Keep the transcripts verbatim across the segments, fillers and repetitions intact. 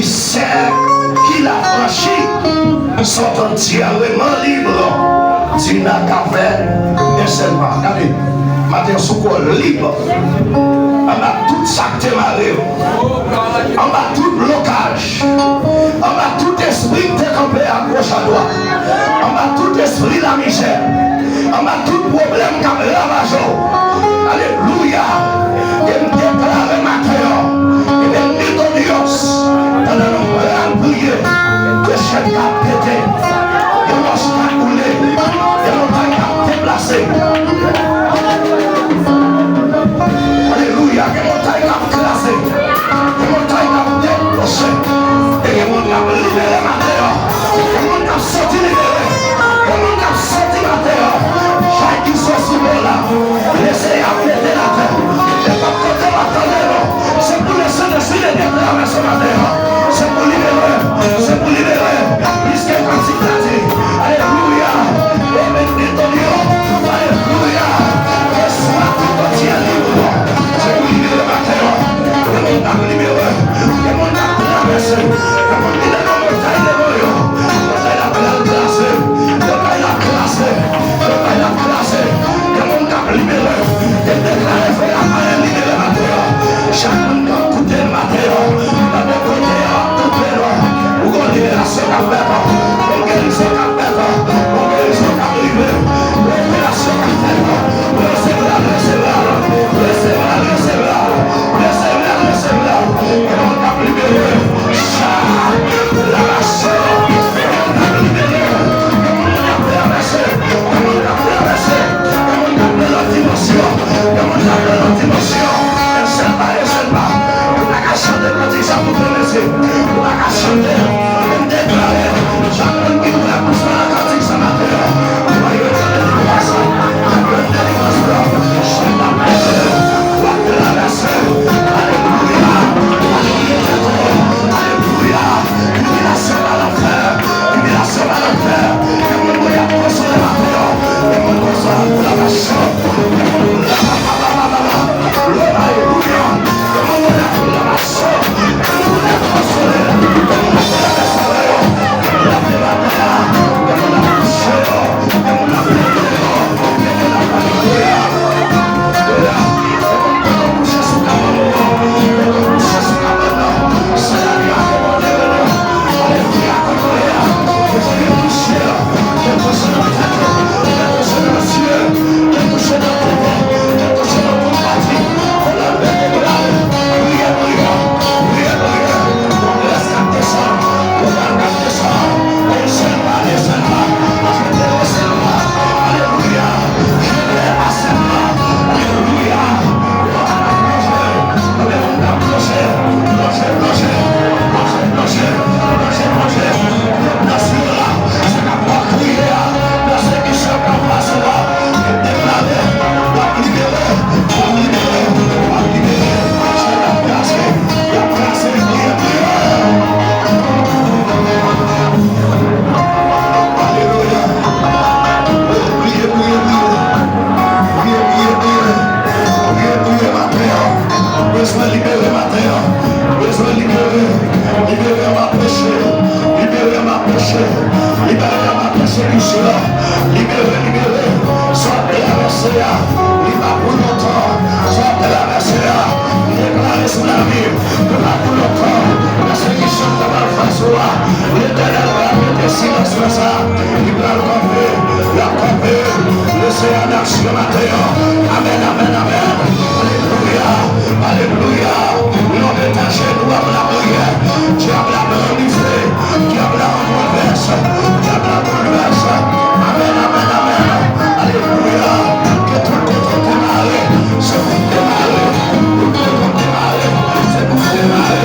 Celle qu'il affranchit sont entièrement libres. Tina ka fè un seul pas. Gade, maten an sou kò lib. Anba tout sa k te mare yo. Anba tout blokaj. Anba tout espri k te kanpe a goch a dwat. Anba tout espri lamizè. Anba tout pwoblèm k ap ravaje w. Alelouya. E m deklare maten an, e bendito Dios, pandan nou pral priye, ke chèn ka pete, ke wòch ka boule, ke montay ka deplase. Alelouya, ke montay ka kraze. Gen montay k ap deklonche. E gen moun k ap libere maten an. Gen moun k ap soti libere. Gen moun k ap soti maten an. Chay ki sou sou bò la. Lese y ap mete l atè. E pa kote w ap tande non. Se pou Lesentespri de Dye travèse maten an. Se pou libere. Se pou libere. Piske kantik la di, alelouya. E bendito Dios. Alelouya. Que soit tu contigo. Se pou libere maten an. Gen moun k ap libere. Gen moun k ap travèse. Gen moun ki nan yon montay devan yo. Montay la pral kraze. Montay la kraze. Montay la kraze. Gen moun k ap libere. Te deklare fè la fè libere maten an. Chak moun k ap koute l maten an, nan bon kote yo ap kanpe non. Ou gon liberasyon k ap fèt. Gon gerizon k ap fèt. Gon gerizon k ap rive. Gon liberasyon k ap fèt. Resevwa l, resevwa l. Resevwa l, resevwa l. Resevwa l, resevwa l. Gen moun k ap libere. Sa, la masyon. Gen moun k ap libere. Gen moun k ap travèse. Gen moun k ap travèse. Gen moun k ap nan lòt dimansyon. Gen moun k ap nan lòt dimansyon. Sèlman, sèlman. Ou pa ka chante kantik sa pou fè mesye. Ou pa ka chante. Men deklare. Chak moun ki dwe pou sa nan kantik sa maten an. Ou pa yo tande li konsa. Yo tande li konsa. Chante mesye. W ap travèse. Alelouya. Alelouya. Alelouya. Iminasyon pa lanfè. Iminasyon pa lanfè. Gen moun Bondye ap konsole maten an. Gen moun konsole ap travèse. Gen moun ap Alelouya. Priye, priye, priye. Priye, priye, priye. Priye, priye maten an. Bezwen libere maten an. Bezwen libere. Libere anba peche. Libere anba peche. Libere anba pèsekisyon. Libere, libere. Sa w ap travèse a, li pa pou lontan. Sa w ap travèse a, m deklare sou lavi m, li pa pou lontan. Pèsekisyon k ta pral fè sou ou a, Letènèl pral mete silans nan sa. Li pral kanpe, l ap kanpe. Le Seyè an aksyon maten an. Amèn, amèn, amèn. Alelouya, alelouya. Lè w met ajenou w ap lapriyè, dyab la pran dife. Dyab la an pwovens. Dyab la boulvès. Amèn, amèn, amèn. Alelouya. Ke tout kote w te mare, se pou w demare. Tout kote w te mare, se pou w demare.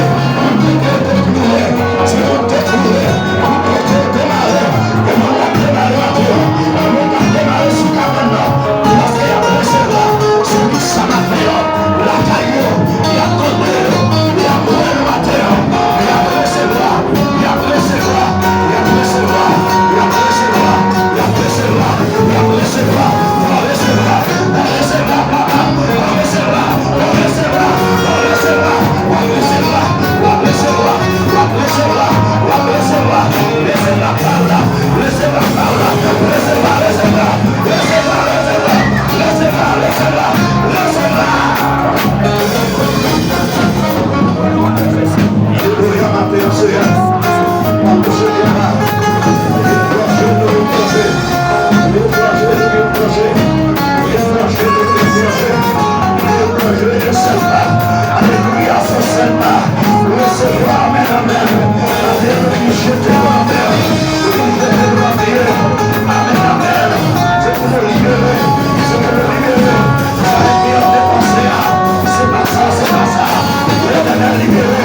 Tout kote w te koule, se pou w dekoule. Tout kote w te mare, gen moun k ap demare maten an. Gen moun k ap demare sou kabann nan. Paske y ap lese Resevwa, w ap resevwa. Resevwa pawòl la. Resevwa pawòl la. Resevwa, resevwa. Resevwa, resevwa. Resevwa, resevwa. Resevwa. Alelouya, maten an, Seyè. Anpeche papa. Etranje nou etranje. Etranje nou etranje. Etranje nou etranje. Etranje nou etranje. Alelouya, sou sèn la. Resevwa, amèn, amèn. Alelouya, jete nou atè. Jete nou atè. Amèn, amèn. Se pou nou libere. Se pou nou libere. Sa enmi an te panse a, se pa sa, se pa sa. Letènèl libere.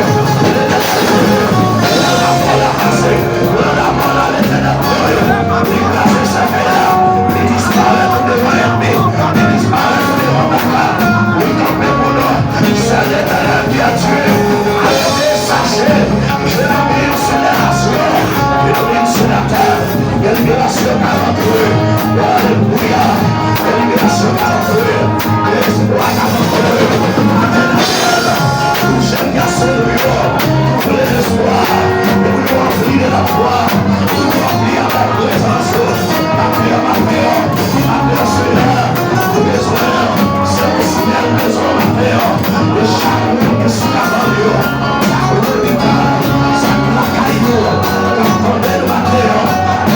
Letènèl libere. Lè lapò la pase. Lè lapò la, Letènèl pran yo. Li kraze sèkèy la. Li disparèt devan enmi. Li disparèt devan papa. Li kanpe pou nou. Sèl Letènèl ki a tué. Arete, sache. Jezikri se liberasyon. Jezikri se latè. Gen liberasyon k ap antre. Alelouya. Gen liberasyon k ap antre. Gen espwa k ap antre. Amèn, amèn. Pou jèn gason nou yo, pou plen espwa, e pou yo ranpli de lafwa, pou yo ranpli avèk prezans ou. Maten an, maten an, maten an, Senyè, nou bezwen, se yon syèl bezwen maten an. E chak moun ki sou kabann yo, sa k lopital, sa k lakay yo, k ap tande nou maten an,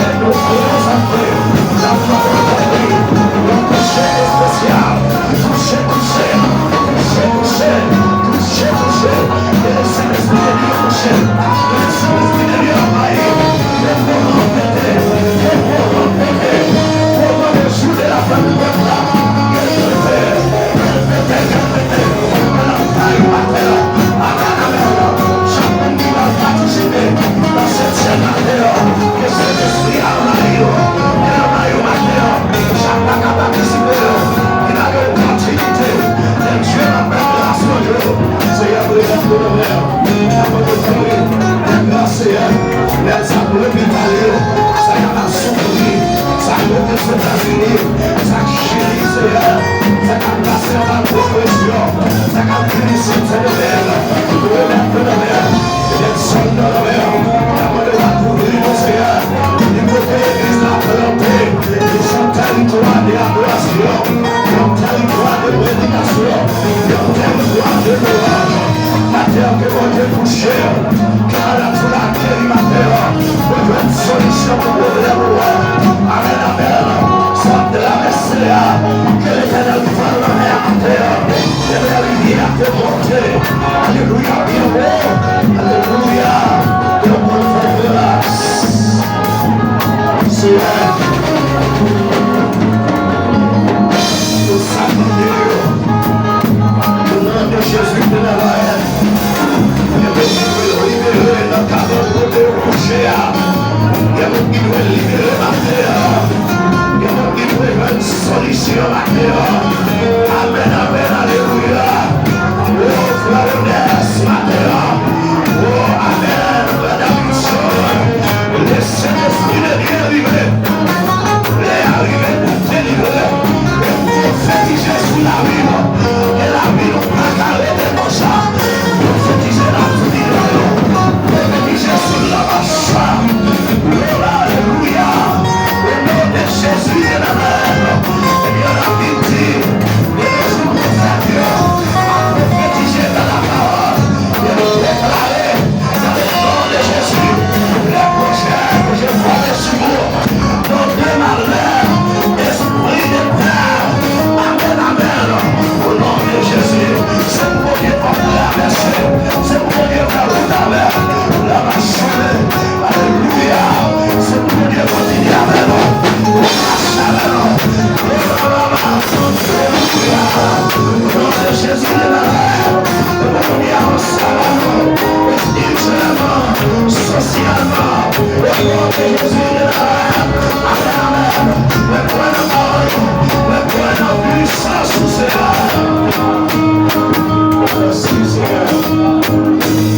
èd nou prezante, n ap mande w tanpri, yon touche espesyal, touche, touche, touche, touche, touche, touche, ke Sentespri de Dye touche, ke Sentespri de Dye anvayi, ke koran pete, ke koran pete, koran de jou de la fèt pèp la, ke l pete, ke l pete, ke l pete, ke l anvayi atè a. Amèn, amèn. Chak moun ki pral patisipe nan setyèm maten an, ke Sentespri a anvayi yo, ke l anvayi yo maten an. Chak pa ka patisipe yo, ki lage yo kontinite. Lè Dye nan bèl gras yo, Senyè, prezante yo nan men w. N ap mande w tanpri, fè gras, Senyè. Lè sa k lopital yo, sa k ap soufri, sa k rete Ozetazini, sa k Chili, Senyè, sa k ap pase anba gwo presyon, sa k ap vini Sendomeng, remèt yo nan men w. Edson nan men w, n ap mande w pa kouvri nou, Senyè. Li kote legliz la plante, li se yon tèritwa de adorasyon, yon tèritwa de predikasyon, yon tèritwa de lwanj. Maten an, ke Bondye touche w, ke maladi w la geri maten an, ou jwenn solisyon pou pwoblèm ou an. Amèn, amèn. Sa w ap travèse a, ke Letènèl fè l nan men a atè a. Ke lè rivyè a te monte, alelouya, byen wo, alelouya, ke w konn fè gras. Senyè, pou sa k mande yo, o non de Jezi de Nazarèt, gen moun ki dwe libere nan kabann kote yo kouche a. Gen moun ki dwe libere maten an. Gen moun ki dwe jwenn solisyon maten an. Amèn, amèn, alelouya. O, frè Onès, maten an. O, amèn, frè Davidson. Lè Sentespri de Dye rive, lè a rive pou delivre, e pwofetize sou lavi nou, e lavi nou pa ka rete konsa. Pwofetize nan figi nou yo, pwofetize sou lanmach sa. Glwa, alelouya. O non de Jezi de Nazarèt, ebyen, Labib di, de nos jours, pwofèt yo ap pwofetize nan lapawòl, e nou deklare, dans le nom de Jésus, les projets que je vois sur vous, non de malheur, esprit de peur. Amèn, amèn. Au nom de Jésus, se pou Bondye fè w travèse, se pou Bondye fè wout avè w, la va chole. Alelouya. Se pou Bondye kontinye avè nou. Mache avè nou. Alelouya. Au nom de Jésus de Nazareth. Bondye avanse avè nou. Espirityèlman, sosyalman. Au nom de Jésus de Nazareth. Amèn, amèn. Mwen kwè nan pawòl ou. Mwen kwè nan pwisans ou, Senyè. Mèsi, Senyè.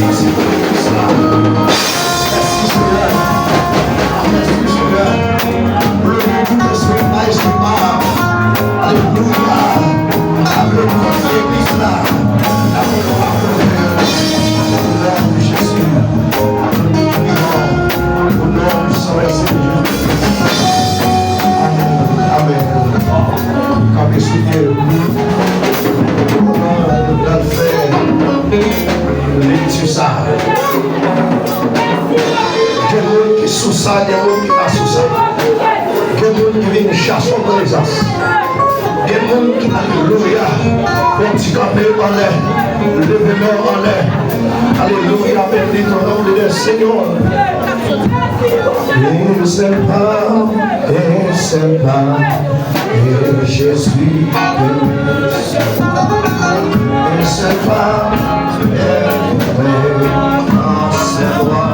Mèsi pou legliz la. Mèsi, Senyè. Mèsi, Senyè. Leve tout espri k pa espri pa. Alelouya. Alelouya, legliz la. Alelouya, Jezi. Sou sa, gen moun ki pa sou sa. Gen moun ki vin chache yon prezans. Gen moun ki, alelouya, fè yon ti kanpe anlè. Leve men w anlè. Alelouya, béni ton nom de Seigneur. Un seul pas, un seul pas, et je suis venu. Un seul pas, un seul pas,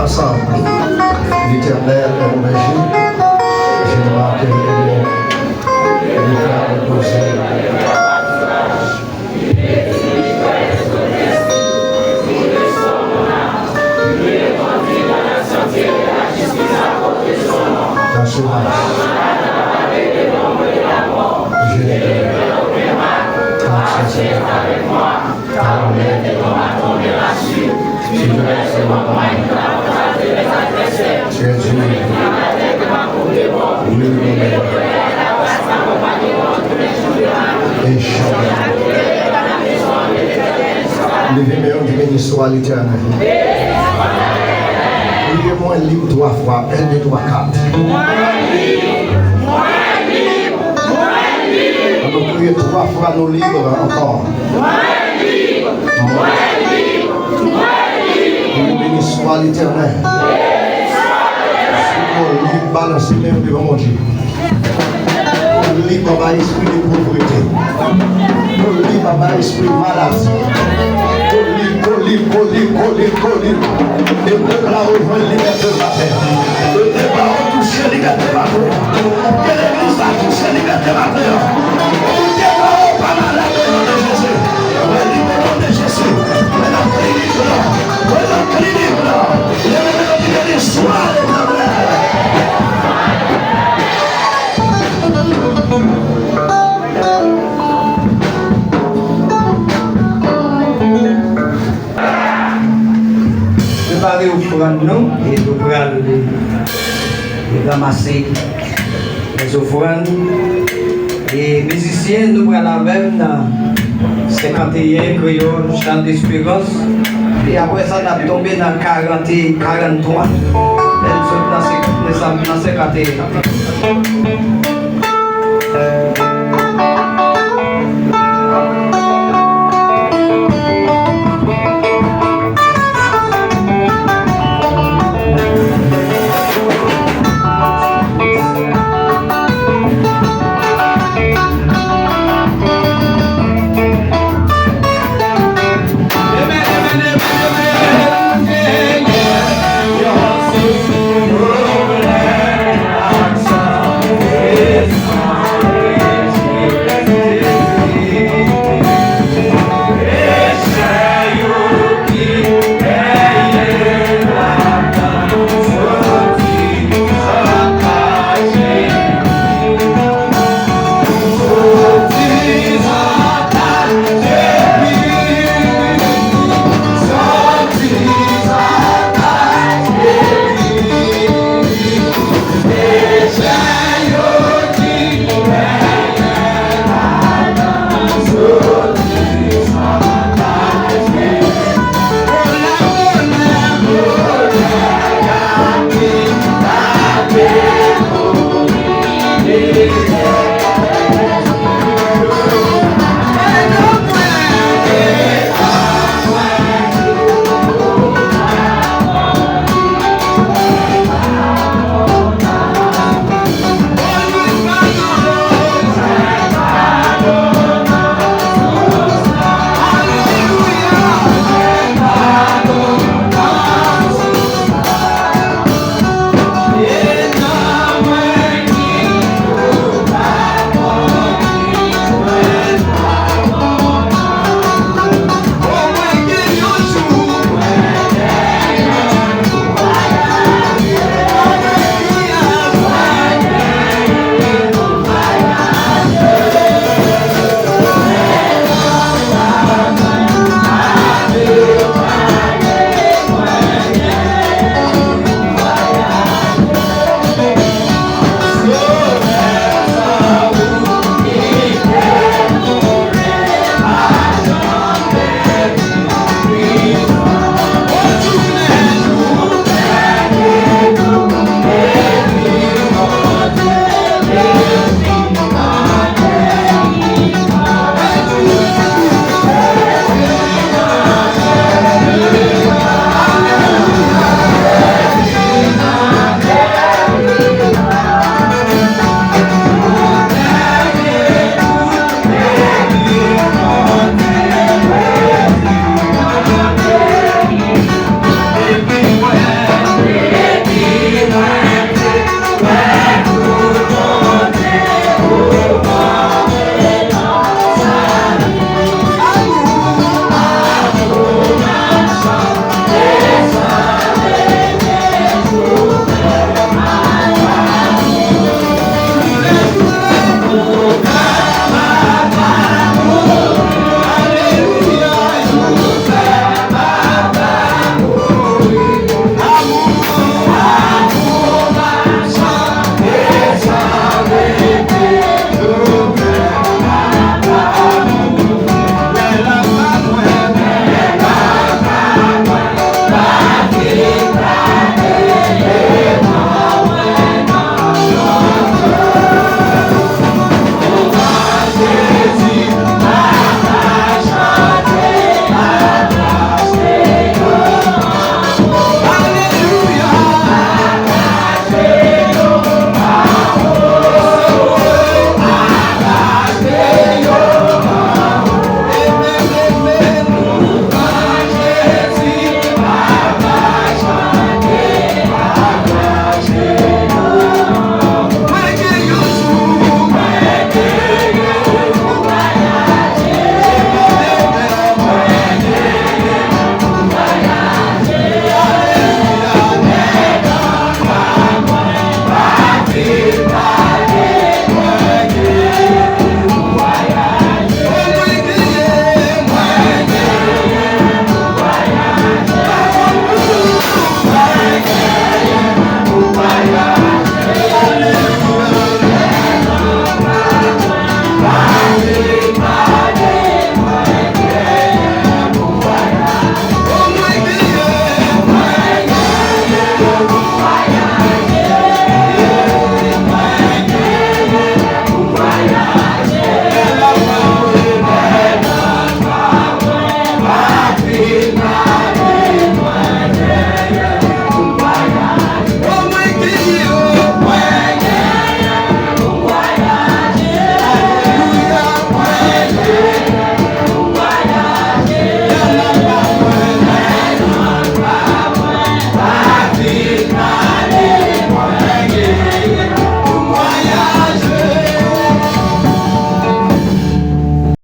Ansanm. L'Éternel est mon berger, je ne manquerai rien. Il va me poser. Dans ce match, je ne perds pas. Car tu es avec moi. Tu es Dieu. Oui, oui, oui. Leve men w, di, beni swa Letènèl. Kriye, mwen lib twa fwa. En, de, twa, kat. Mwen lib, mwen lib, mwen lib. Ann nou kriye twa fwa, nou lib ankò. Mwen lib, mwen lib, mwen lib. Beni swa Letènèl. Si w lib, balanse men w devan Bondye. Ou lib anba espri de povrete. Ou lib anba espri maladi. Ou lib, ou lib, ou lib, ou lib, ou lib. E pèp la rejwenn libète matè. E pèp la retouche libète matè. E legliz la touche libète matè. Ou te pa, ou pa malad o non de Jezi. Mwen lib o non de Jezi. Mwen nan klinik la. Mwen nan klinik la. Leve men w, di, beni swa Letènèl. Prepare ofrann nou e nou pral ranmase lèzofrann. E mizisyen, nou pral avè m nan senkanteyen, kreyòl, Chan Desperans. E apre sa, n ap tonbe nan karante, karanntwa. Lè n sot nan senk-, nan senkanteyen.